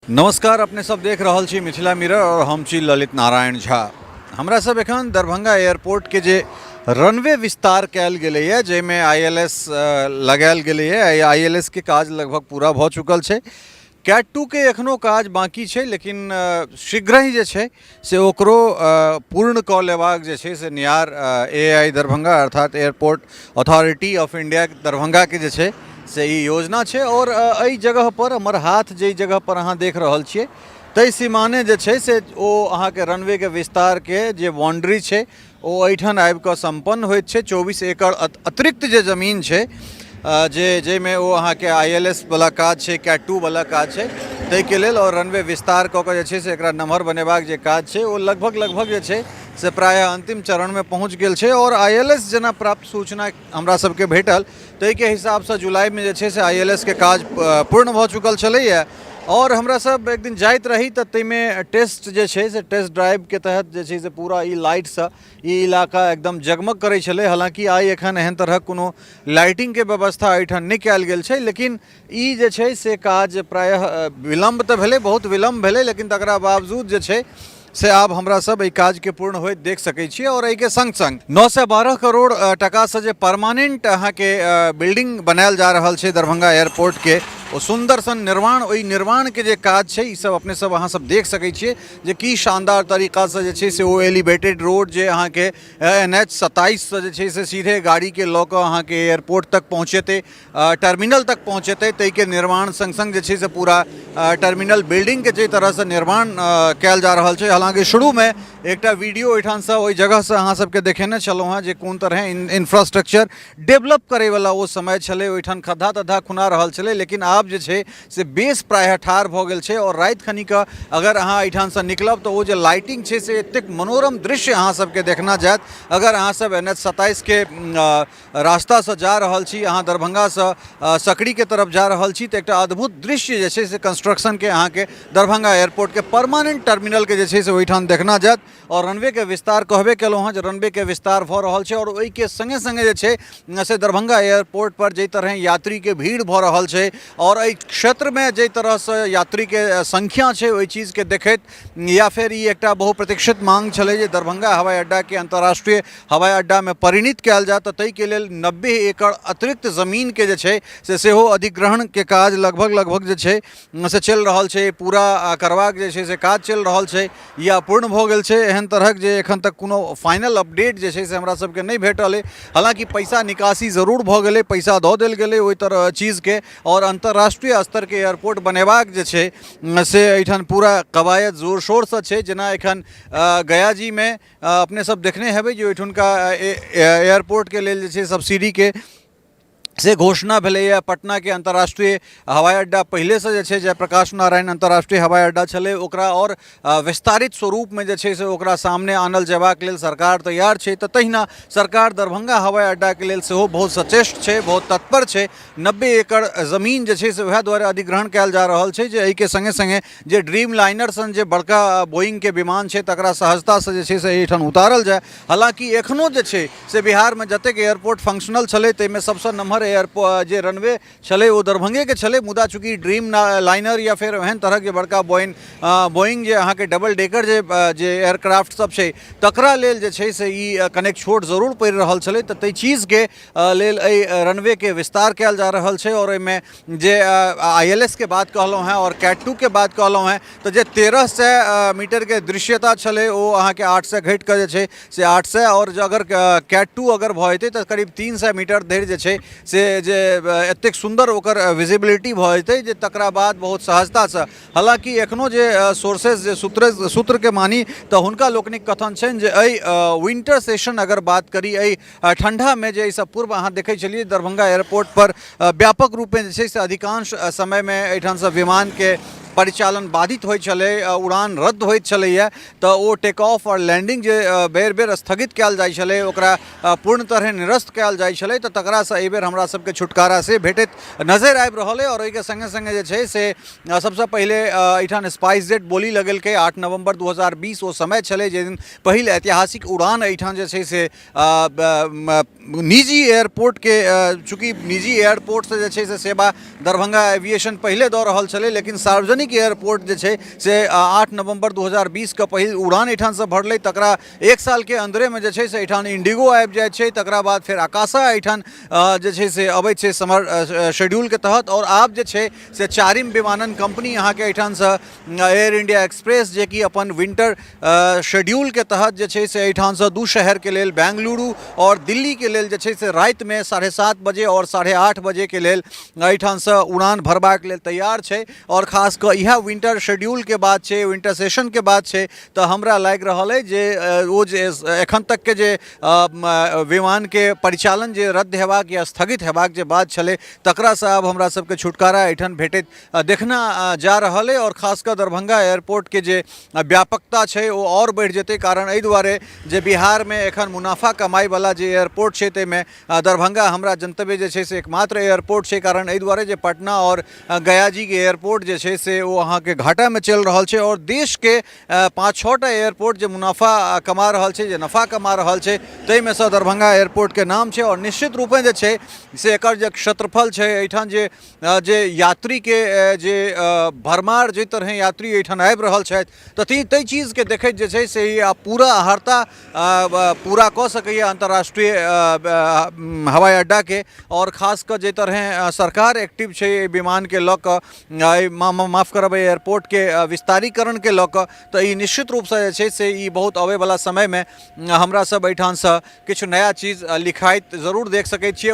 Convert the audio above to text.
नमस्कार, अपने सब देख रहल छी मिथिला मिरर और हम छी ललित नारायण झा। हमरा सब एखन दरभंगा एयरपोर्ट के जे रनवे विस्तार कयल गेलैए, जाहिमे I L S लगायल गेलैए, I L S के काज लगभग पूरा भऽ चुकल छै। कैट 2 के एखनो काज बाँकी छै, लेकिन शीघ्र ही जे छै से ओकरो पूर्ण कऽ लेबाक जे छै से नियार ए आई दरभंगा अर्थात एयरपोर्ट अथॉरिटी ऑफ इंडिया दरभंगाके जे छै से ई योजना छै। आओर एहि जगहपर हमर हाथ जाहि जगहपर अहाँ देख रहल छियै ताहि सीमाने जे छै से ओ अहाँके रनवेके विस्तारके जे बाउंड्री छै ओ एहिठाम आबिकऽ सम्पन्न होइत छै। 24 एकड़ अतिरिक्त जे जमीन छै जे जाहिमे ओ अहाँके I L S वला काज छै, कैट 2 वला काज छै, ताहिके लेल आओर रनवे विस्तार कऽ कऽ जे छै से एकरा नमहर बनेबाक जे काज छै ओ लगभग लगभग जे छै से प्रायः अन्तिम चरणमे पहुँच गेल छै। आओर I L S जेना प्राप्त सूचना हमरा सबके भेटल ताहिके हिसाबसँ जुलाइमे जे छै से I L S के काज पूर्ण भऽ चुकल छलैए। आओर हमरा सब एक दिन जाइत रही तऽ ताहिमे टेस्ट जे छै से टेस्ट ड्राइवके तहत जे छै से पूरा ई लाइटसँ ई इलाका एकदम जगमग करै छलै। हालाँकि आइ एखन एहन तरहक कोनो लाइटिंगके व्यवस्था एहिठाम नहि कयल गेल छै, लेकिन ई जे छै से काज प्रायः विलम्ब तऽ भेलै, बहुत विलम्ब भेलै, लेकिन तकरा बावजूद जे छै से आब हमरा सब एहि काजके पूर्ण होइत देख सकै छियै। आओर एहिके सङ्ग सङ्ग 912 करोड़ टकासँ जे परमानेंट अहाँके बिल्डिंग बनायल जा रहल छै दरभंगा एयरपोर्टके, ओ सुन्दर सन निर्माण, ओहि निर्माणके जे काज छै ई सब अपने सब अहाँ सब देख सकै छियै जे की शानदार तरीकासँ जे छै से ओ एलिवेटेड रोड जे अहाँके एन एच 27सँ जे छै से सीधे गाड़ीके लऽ कऽ अहाँके एयरपोर्ट तक पहुँचेतै, टर्मिनल तक पहुँचेतै, ताहिके निर्माण सङ्ग सङ्ग जे छै से पूरा टर्मिनल बिल्डिंगके जाहि तरहसँ निर्माण कयल जा रहल छै। हालाँकि शुरूमे एकटा वीडियो ओहिठामसँ ओहि जगहसँ अहाँ सबके देखेने छलहुँ हेँ जे कोन तरहे इंफ्रास्ट्रक्चर डेवलप करैवला ओ समय छलै, ओहिठाम खद्धा तद्धा खुना रहल छलै, लेकिन आब जे छै से बेस प्रायः ठाढ़ भऽ गेल छै। आओर राति खनिकऽ अगर अहाँ एहिठामसँ निकलब तऽ ओ जे लाइटिंग छै से एतेक मनोरम दृश्य अहाँ सबके देखना जायत। अगर अहाँ सब एन एच 27के रास्तासँ जा रहल छी, अहाँ दरभंगासँ सकरीके तरफ जा रहल छी, तऽ एकटा अद्भुत दृश्य जे छै से कंस्ट्रक्शनके अहाँके दरभंगा एयरपोर्टके परमानेंट टर्मिनलके जे छै से ओहिठाम देखना जायत। आओर रनवेके विस्तार कहबे केलहुँ हँ जे रनवेके विस्तार भऽ रहल छै। आओर ओहिके सङ्गे सङ्गे जे छै से दरभंगा एयरपोर्ट पर जाहि तरहे यात्रीके भीड़ भऽ रहल छै आओर एहि क्षेत्रमे जाहि तरहसँ यात्रीके संख्या छै ओहि चीजके देखैत या फेर ई एकटा बहुप्रतीक्षित मांग छलै जे दरभंगा हवाई अड्डाके अंतर्राष्ट्रीय हवाई अड्डामे परिणित कयल जाय, तऽ ताहिके लेल 90 एकड़ अतिरिक्त जमीनके जे छै से सेहो अधिग्रहणके काज लगभग लगभग जे छै से चलि रहल छै, पूरा करबाक जे छै से काज चलि रहल छै या पूर्ण भऽ गेल छै। एहन तरहक जे एखन तक कोनो फाइनल अपडेट जे छै से हमरा सबके नहि भेटल अइ। हालाँकि पैसा निकासी जरूर भऽ गेलै, पैसा दऽ देल गेलै ओहि तरह चीजके आओर अन्तर्राष्ट्रीय स्तरके एयरपोर्ट बनेबाक जे छै से एहिठाम पूरा कवायद जोर शोरसँ छै। जेना एखन गयाजीमे अपने सब देखने हेबै जे ओहिठुनका एयरपोर्टके लेल जे छै सब्सिडीके से घोषणा भेलैए। पटनाके अन्तर्राष्ट्रीय हवाई अड्डा पहिलेसँ जे छै जयप्रकाश नारायण अन्तर्राष्ट्रीय हवाई अड्डा छलै, ओकरा आओर विस्तारित स्वरूपमे जे छै से ओकरा सामने आनल जयबाक लेल सरकार तैयार छै। तऽ तहिना सरकार दरभंगा हवाई अड्डाके लेल सेहो बहुत सचेष्ट छै, बहुत तत्पर छै। 90 एकड़ जमीन जे छै से वएह दुआरे अधिग्रहण कयल जा रहल छै जे एहिके सङ्गे सङ्गे जे ड्रीम लाइनर सन जे बड़का बोइंगके विमान छै तकरा सहजतासँ जे छै से एहिठाम उतारल जाय। हालाँकि एखनो जे छै से बिहारमे जतेक एयरपोर्ट फंक्शनल छलै ताहिमे सबसँ नमहर एयरपोर्ट जे रनवे छलै ओ दरभंगेके छलै, मुदा चूँकि ड्रीम लाइनर या फेर एहन तरहक जे बड़का बोइंग जे अहाँके डबल डेकर जे जे एयरक्राफ्ट सब छै तकरा लेल जे छै से ई कनेक छोट जरूर पड़ि रहल छलै, तऽ ताहि चीजके लेल एहि रनवेके विस्तार कयल जा रहल छै। आओर एहिमे जे I L S के बात कहलहुँ हेँ आओर कैट 2 के बात कहलहुँ हेँ, तऽ जे 1300 मीटरके दृश्यता छलै ओ अहाँके 800 घटि कऽ जे छै से 800, आओर जे अगर कैट 2 अगर भऽ जेतै तऽ करीब 300 मीटर धरि जे छै से जे एतेक सुन्दर ओकर विजिबिलिटी भऽ जेतै जे तकरा बाद बहुत सहजतासँ। हालाँकि एखनो जे सोर्सेज जे सूत्रके मानी तऽ हुनका लोकनिक कथन छनि जे एहि विंटर सेशन अगर बात करी, एहि ठण्डामे जे एहिसँ पूर्व अहाँ देखै छलियै दरभंगा एयरपोर्ट पर व्यापक रूपमे जे छै से अधिकांश समयमे एहिठामसँ विमानके परिचालन बाधित होइ छलै, उड़ान रद्द होइत छलैए, तऽ ओ टेक ऑफ आओर लैंडिंग जे बेर बेर स्थगित कयल जाइ छलै ओकरा पूर्ण तरहे निरस्त कयल जाइ छलै, तऽ तकरासँ एहिबेर हमरा हमरा सबके छुटकारा से भेटैत नजरि आबि रहल अइ। आओर ओहिके सङ्गे सङ्गे जे छै से सबसँ पहिले एहिठाम स्पाइस जेट बोली लगेलकै 8 नवम्बर 2020 ओ समय छलै जाहि दिन पहिल ऐतिहासिक उड़ान एहिठाम जे छै से निजी एयरपोर्टके, चूँकि निजी एयरपोर्टसँ जे छै से सेवा दरभंगा एविएशन पहिले दऽ रहल छलै, लेकिन सार्वजनिक एयरपोर्ट जे छै से 8 नवम्बर 2020के पहिल उड़ान एहिठामसँ भरलै। तकरा 1 सालके अन्दरेमे जे छै से एहिठाम इंडिगो आबि जाइ छै, तकरा बाद फेर आकाशा एहिठाम जे छै से अबै छै समर शेड्यूलके तहत। आओर आब जे छै से चारिम विमानन कम्पनी अहाँके एहिठामसँ एयर इंडिया एक्सप्रेस, जेकि अपन विंटर शेड्यूलके तहत जे छै से एहिठामसँ 2 शहरके लेल, बेंगलुरु आओर दिल्लीके लेल जे छै से रातिमे 7:30 बजे आओर 8:30 बजेके लेल एहिठामसँ उड़ान भरबाक लेल तैयार छै। आओर खास कऽ इएह विंटर शेड्यूलके बात छै, विंटर सेशनके बात छै, तऽ हमरा लागि रहल अइ जे ओ जे एखन तकके जे विमानके परिचालन जे रद्द हेबाक या स्थगित हेबाक जे बात छलै, तकरासँ आब हमरा सबके छुटकारा एहिठाम भेटैत देखना जा रहल अइ। आओर खास कऽ दरभंगा एयरपोर्टके जे व्यापकता छै ओ आओर बढ़ि जेतै, कारण एहि दुआरे जे बिहारमे एखन मुनाफा कमाइवला जे एयरपोर्ट छै ताहिमे दरभंगा हमरा जनतबे जे छै से एकमात्र एयरपोर्ट छै, कारण एहि दुआरे जे पटना आओर गयाजीके एयरपोर्ट जे छै से ओ अहाँके घाटामे चलि रहल छै। आओर देशके 5-6 टा एयरपोर्ट जे मुनाफा कमा रहल छै, जे नफा कमा रहल छै, ताहिमे सँ दरभंगा एयरपोर्टके नाम छै। आओर निश्चित रूपे जे छै से एकर जे क्षेत्रफल छै, एहिठाम जे जे यात्रीके जे भरमार, जाहि तरहे यात्री एहिठाम आबि रहल छथि, तऽ ताहि चीजके देखैत जे छै से ई आब पूरा अहाता पूरा कऽ सकैए अन्तर्राष्ट्रीय हवाई अड्डाके। आओर खास कऽ जाहि तरहे सरकार एक्टिव छै एहि विमानके लऽ कऽ, एहि माफ करब, एहि एयरपोर्टके विस्तारीकरणके लऽ कऽ, तऽ ई निश्चित रूपसँ जे छै से ई बहुत अबैवला समयमे हमरा सब एहिठामसँ किछु नया चीज लिखाइत जरूर देख सकै छियै।